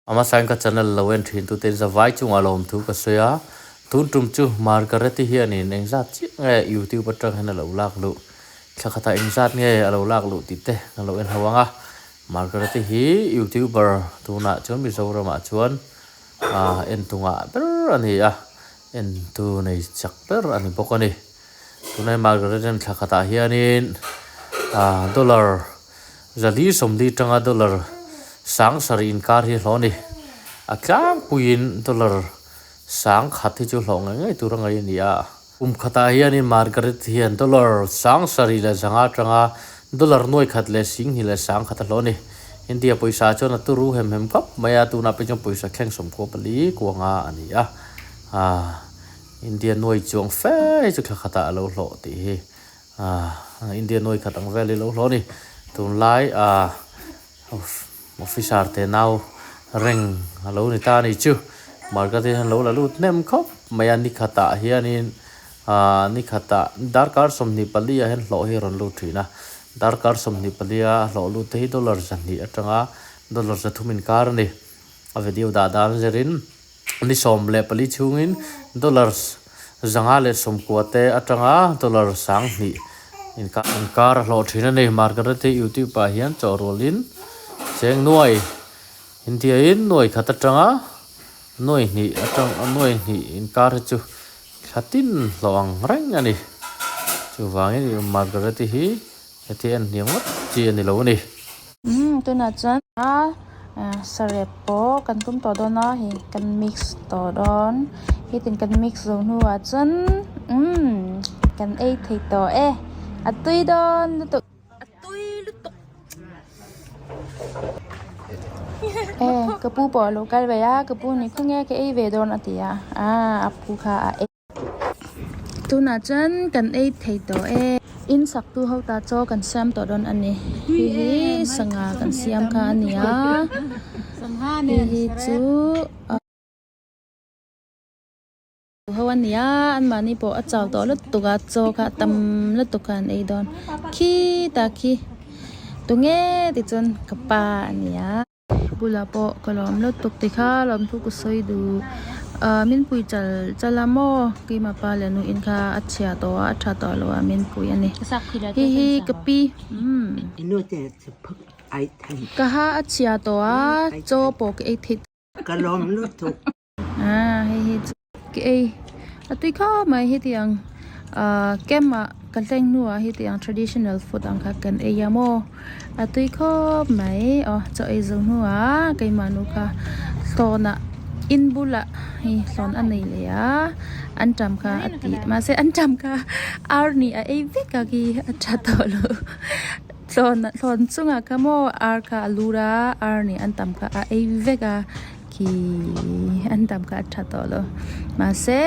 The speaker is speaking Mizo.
A hmasain ka channel lo en thin tute zavai chungah lawmthu ka sawi a, tun tum chu Margaret-i hianin engzat chiah nge YouTube atang hian a lo lak luh, thla khatah engzat nge a lo lak luh tih te ka lo en ho ang a, Margaret-i hi YouTuber tunah chuan Mizoramah chuan ah en tu ngah ber a ni a, en tu nei chak ber a ni bawk a ni. Tunah Margaret-i thla khatah hianin ah dollar. Zali 40 tanga dollar 7000 inkar hi hlawh a ni. A tlangpuiin dollar 1000 hi chu hlawh ngei ngei tur a ngaih a ni a. Kum khatah hianin Margaret hian dollar 7100 tanga dollar 21,100 a hlawh a ni. India pawisa chuan a turu hem hem khawp mai a, tunah pawh chuan pawisa thleng 14 kuanga a ni a. India nuai chuang fe hi chu thla khatah a lo hlawh tih hi. Ahh India nuai khat ang vel hi lo hlawh a ni tunlai ahh officer te nau reng a lo ni ta a ni chu market ah hian lo la lut hnem khawp mai a ni khatah hianin ahh ni khatah darkar 24 ah hian hlawh hi a rawn lut thin a darkar 24 a hlawh lut te hi dollar 200 atanga dollar 300 inkar a ni a video dah dan zirin. Ni 14 chhungin dollars 590 te atanga dollar 2000 inkar a hlawh thin a ni. Margaret hi YouTube ah hian chawh rualin cheng nuai India in nuai khat atanga nuai hnih atang nuai hnih inkar hi chu thla tin hlawh ang reng a ni. Chuvangin Margaret hi heti en hniam ngawt chi a ni lo a ni. Umm tunah chuan a sarep pawh kan tum tawh dawn a hei kan mix tawh dawn hetin kan mix zawh hnuah chuan umm kan ei thei tawh e a tui dawn lutuk a tui lutuk e ka pu pawh a lo kal ve a ka pu ni khawnge ka ei ve dawn a ti a ah a pu kha a ei. Tunah chuan kan ei thei tawh e. In sak tu ho ta chaw kan siam tawh dawn a ni. Hei hi sangha kan siam kha a ni a. Hei hi chu ho a ni a anmahni pawh a chau tawh lutuk a chaw kha a tam lutuk kha an ei dawn. Khitah khi tunge tichuan ka pa a ni a. Bulah pawh ka lawm lutuk tikha lawmthu ka sawi duh ah min pui chal chal a maw keimah pa leh nu in kha a chhia tawh a a tha tawh lo a min pui a ni hei hi ka pi umm ka ha a chhia tawh a chaw pawh ka ei thei ah hei hi chu ka ei a tui khawp mai hetiang ah camp ah ka thleng hnuah hetiang traditional food ang kha kan ei a maw a tui khawp mai aw chaw ei zo hnuah keimah nu kha hlawn ah in bulah hei hlawn a nei leh a an tam kha a ti mahse an tam kha ar nih a ei vek a khi a tha tawh lo hlawn hlawn chungah kha maw ar kha a lut a ar nih an tam kha a ei vek a. Khi an tam kha a tha tawh lo mahse